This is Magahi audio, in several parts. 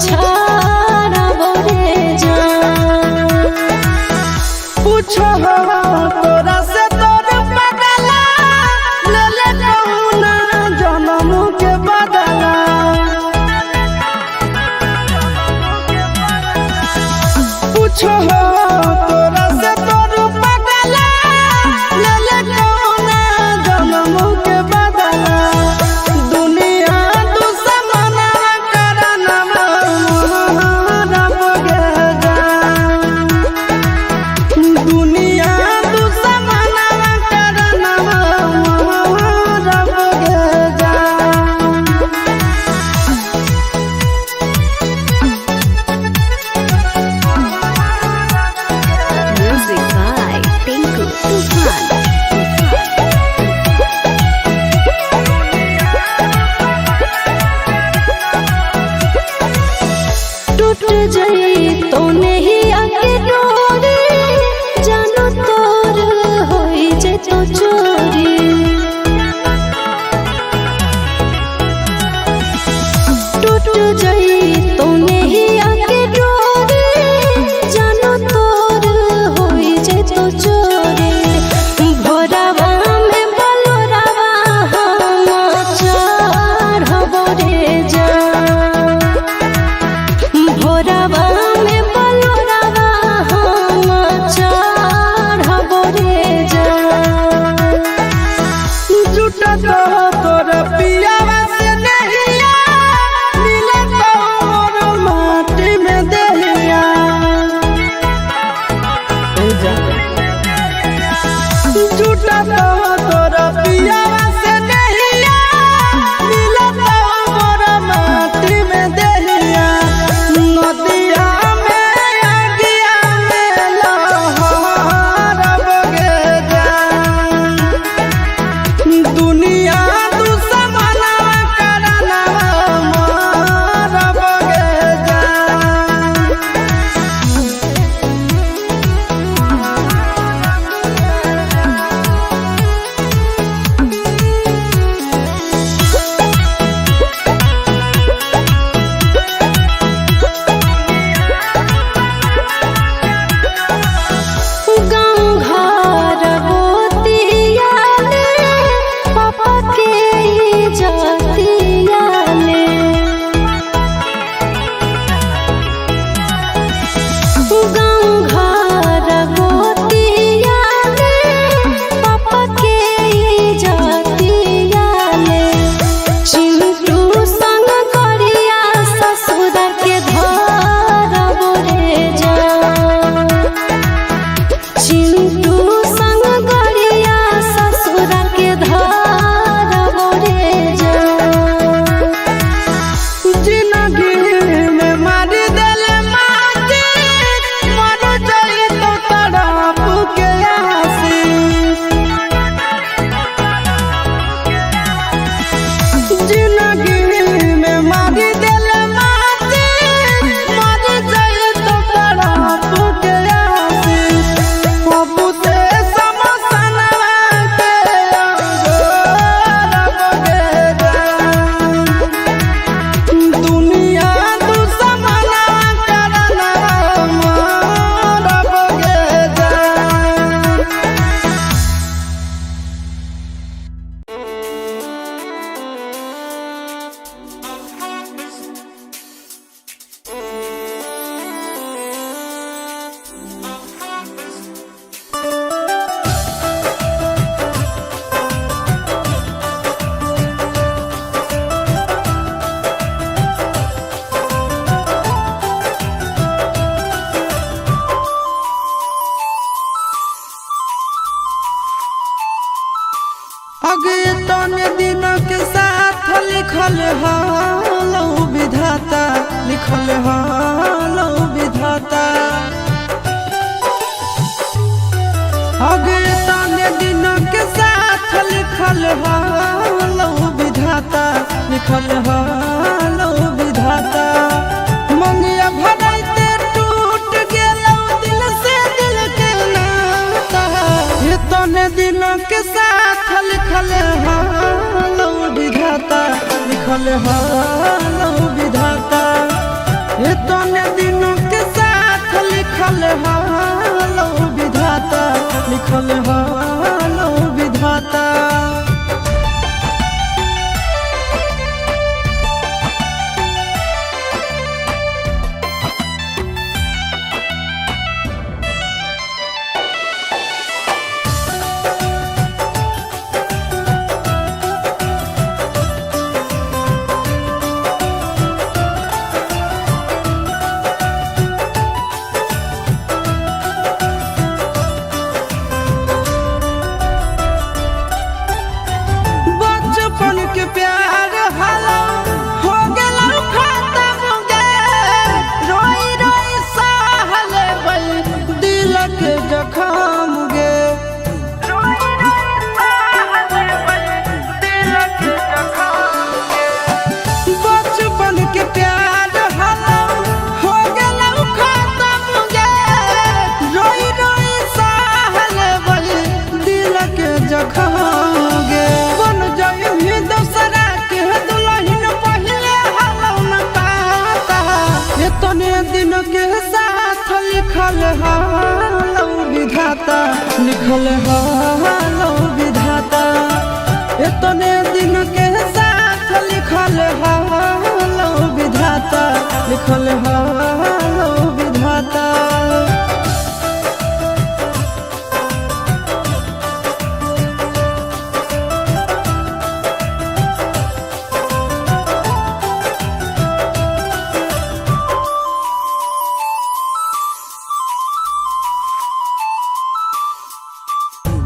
छाड़ब रे जान। पूछो तोरा से तोर बदला ले ले कौना जन्म के बदला। पूछो तोरा से तोर बदला ले ले कौना जन्म के बदला। दुनिया दुश्मन करनवा मोहरब गे जान। दुनिया दुश्मन करनवा मोहरब गे जान। Music by Tinku Tufan. टूट जाई तो नहीं आके डोरी, जानो तोर होई जे तो चोरी। टूट जाई तो नहीं आके डोरी, जानो तोर होई जे तो चोरी। भोरावा में बलोरावा हम चढ़ब रे जान। भोरावा में बलोरावा हम चढ़ब रे जान। जुटत तोर पियावा से नहिया, मिलत मोर माटी में देहिया। जुटत तोर पियावा से नहिया, मिलत मोर माटी में देहिया। नदिया में अगिया में लहरब गे जान। दुनिया दुश्मन करनवा मारब गे जान। गाँव घर गोतियाले, पापा के इज्जतियाले। गाँव घर गोतियाले, पापा के इज्जतियाले। चिंटू संग करिया ससुर के धरब रे जान। चिंटू संग गरिया ससुर के धरब रे जान। जिंदगी में मार देल माटी, मर जाई तो तड़प के आसी। जिंदगी में मार देल माटी, मर जाई तो तड़प के आसी। पप्पू से समसनवा के अंगोरब गे जान। दुनिया दुश्मन करनवा मारब गे जान। अगे तने दिन के साथ लिखल हालो विधाता, लिखल हालो विधाता। अगे तने दिन के साथ लिखल हालो विधाता, लिखल हालो विधाता। मंगिया भराइते टूट गेलौ दिल से दिल के नाता। हे तने दिन के साथ लिखल हालो विधाता, लिखल हालो विधाता। इतने दिनों के साथ लिखल हालो विधाता, लिखल हालो विधाता। बचपन के प्यार हालो हो गेलो खत्म गे, रोई रोई सहल बई दिल के जखम गे, रोई रोई सहल बई दिल के जखम गे। बचपन के प्यार हालो हो गेलो खत्म गे, रोई रोई सहल बई दिल के जखम गे। बन जाई दोसरा के दुल्हन पहिले हालो न पाता, इतने दिन के साथ लिखल हालो विधाता, लिखल हालो विधाता। इतने दिन के साथ लिखल हालो विधाता, लिखल हालो विधाता।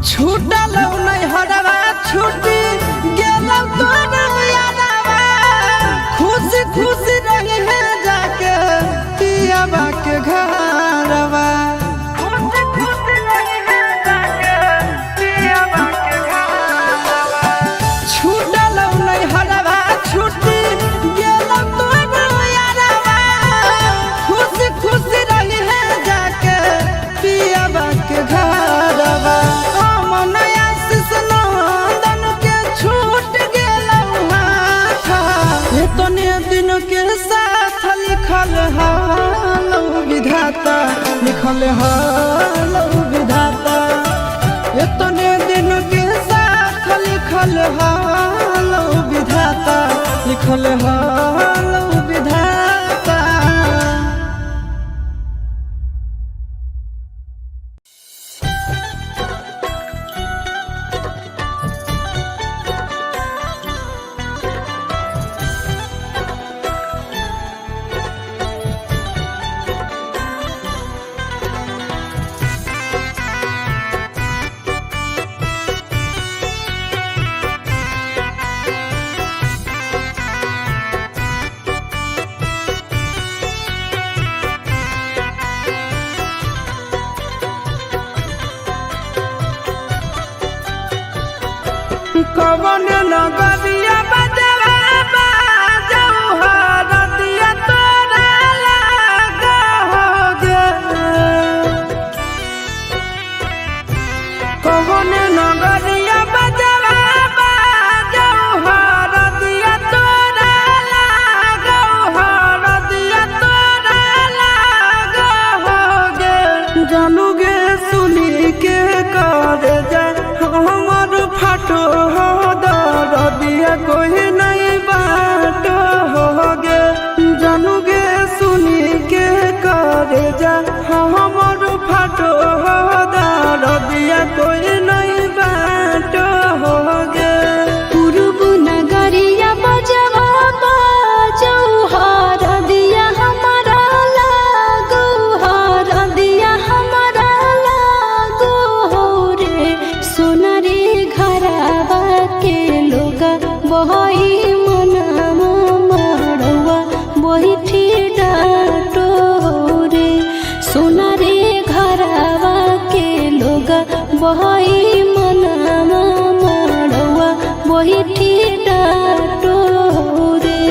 छूटल नहीं हरवा छूटी गेलौ तोरा यारवा, खुशी खुशी रही है जाके पियाबा के घरवा, खुशी खुशी रही है जाके पियाबा के घरवा। छूटल नहीं हरवा छूटी गेलौ तोरा यारवा, खुशी खुशी रही है जाके पियाबा के घरवा। इतने दिन के साथ लिखल हालो विधाता, लिखल हालो विधाता। इतने दिन के साथ लिखल हालो विधाता, लिखल हालो विधाता। कवन नगरिया बजवा बाजौ हरदिया तोरा लाग हो गे, कवन नगरिया बजवा बाजौ हरदिया तोरा लाग, हरदिया तोरा लाग हो गे। जानू गे सुनी के कर जा हमर फाटो हो दरदिया कोई नहीं बाटो हो गे। जानू गे सुनी के कर जा हमर फाटो हो दरदिया कोई नहीं बाटो हो गे। पूर्व नगरिया बजवा बाजौ हरदिया हमारा लागो, हरदिया हमारा लागो हो रे। सोना रे घरवा के लोग बही मनमा मड़ुआ बैठी डाटो रे। सोना रे घरवा के लोग बही मनमा मड़ुआ बैठी डाटो रे।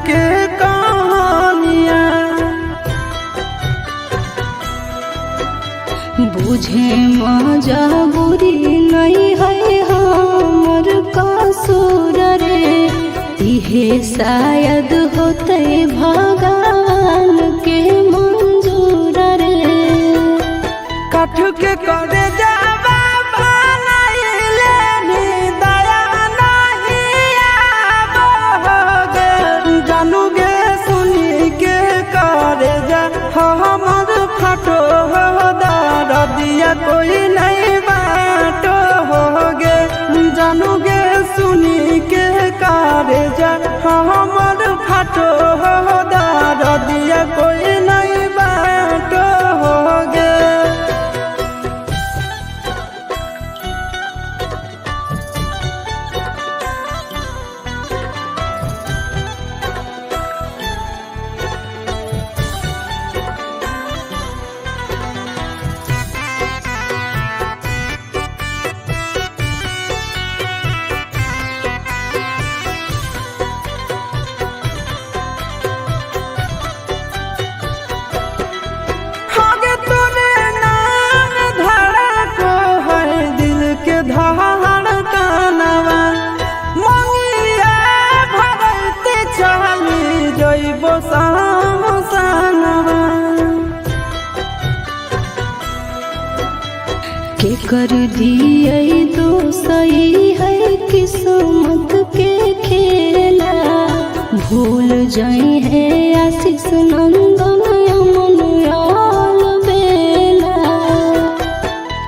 के कहानिया। बुझे मजबूरी नहीं है हमर कसूर रे, इहे शायद होते भगवान के मंजूर रे। काठ के करे जावा बनाइले नी दया नहीं आबो गे। जानू गे सुनी के करे जा हमर फटो हो दरदिया कोई नहीं बाटो हो गे। जानू गे सुनी के करे जा हमर फटो हो दरदिया कोई नहीं बाटो हो गे। आगे तोरे नाम धड़को है दिल के धड़कनवा, मंगिया भरते चली जइबो श्मशानवा। के कर दिए दोसई है किस्मत के खेला, भूल जाई है आशीष नंदन अमन आल बेला।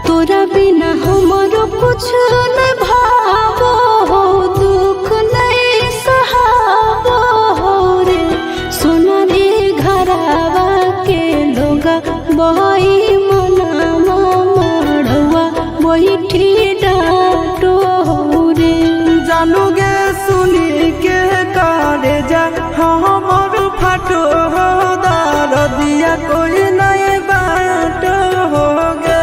तोरा बिना हमरो कुछ न भावो हो, दुख नहीं सहावो हो रे। सोना रे घरावा के लोगा बही मनामा मड़वा बैठी डांटो हो रे। जानू गे सुनी के करे जा हमर फटो हो दरदिया कोई नहीं बाटो हो गे।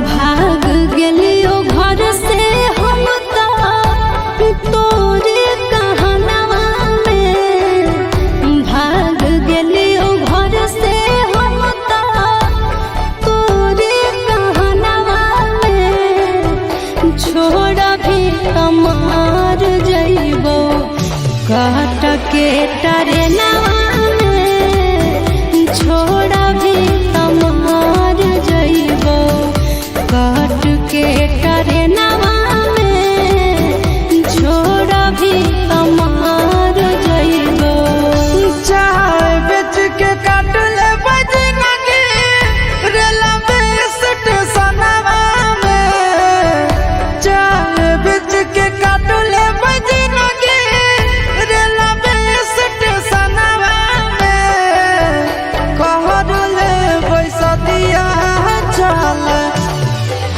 भाग गेलियो घर से हम तोरे कहनवा में, भाग गेलियो घर से हम तोरे कहनवा में। छोड़ भी कमार जइबो काट के टरेनवा में, छोड़ भी कमार जइबो काट के टरेनवा में, छोड़ भी कमार जइबो। चाय बेच के काट ले बजनगी रेलवे स्टेशनवा में। चाय बेच के काट ले बजनगी रेलवे स्टेशनवा में। कहर ले बैसतिया चल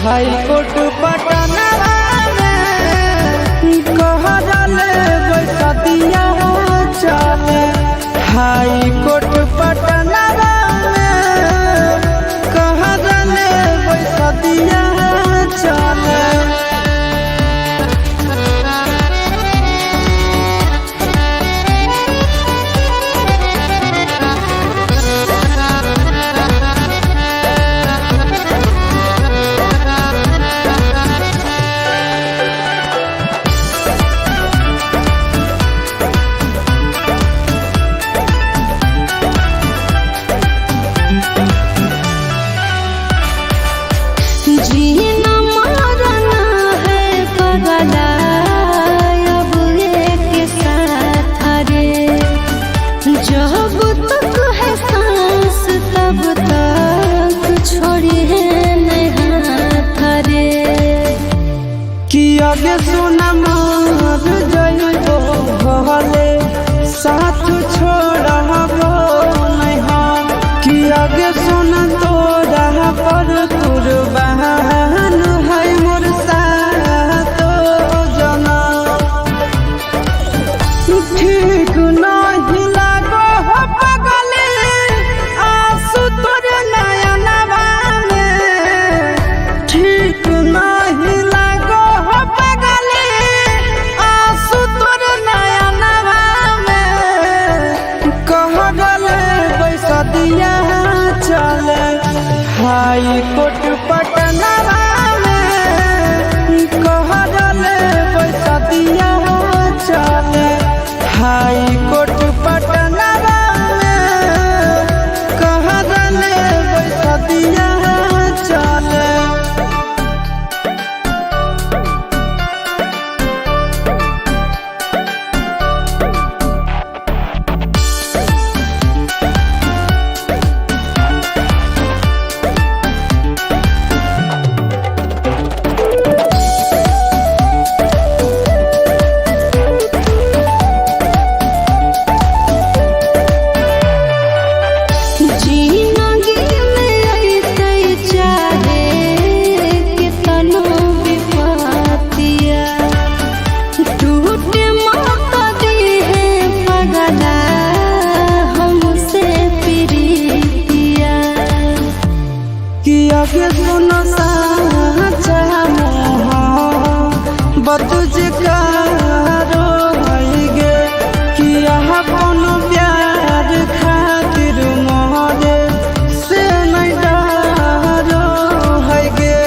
हाई कोर्ट पटनवा में। कहर ले बैसतिया चल हाई कोर्ट पटनवा में। कहर ले बैसतिया चल। आगे सुन मार जइबो भले साथ छोड़बो नहीं हम। कि आगे सुन तोरा पर कुर्बान है मोर सातो जना। ठीक नहीं लागो हो पगले आंसू तोर नयनवा में। ठीक नहीं लागो हो पगले आंसू तोर नयनवा में। कह गले पैसा दिया चले हाई कोर्ट पटनवा में। कह गले पैसा दिया चले हाई कोर्ट पटनवा में। कह गले पैसा दिया चले। जिनगी में अइतै चाहे केतनो विपतिया, टूटे मत दीहे पगला हमसे प्रीतिया। कि आगे सुनो साचा बतुज कारो गे। कि अपन प्यार खातिर मोरे से नहीं डरो है गे।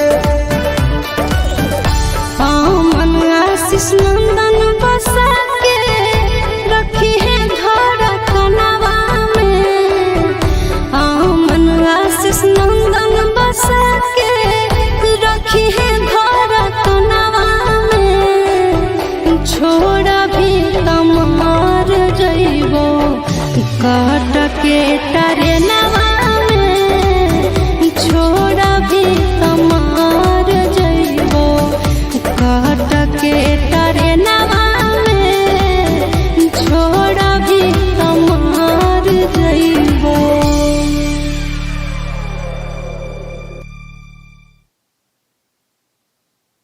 अमन आशीष नंदन बसा के रखी है घर कनवा में। अमन आशीष नंदन बसा के रखी है घर कनवा में। छोड़ा भी तमार जइबो काट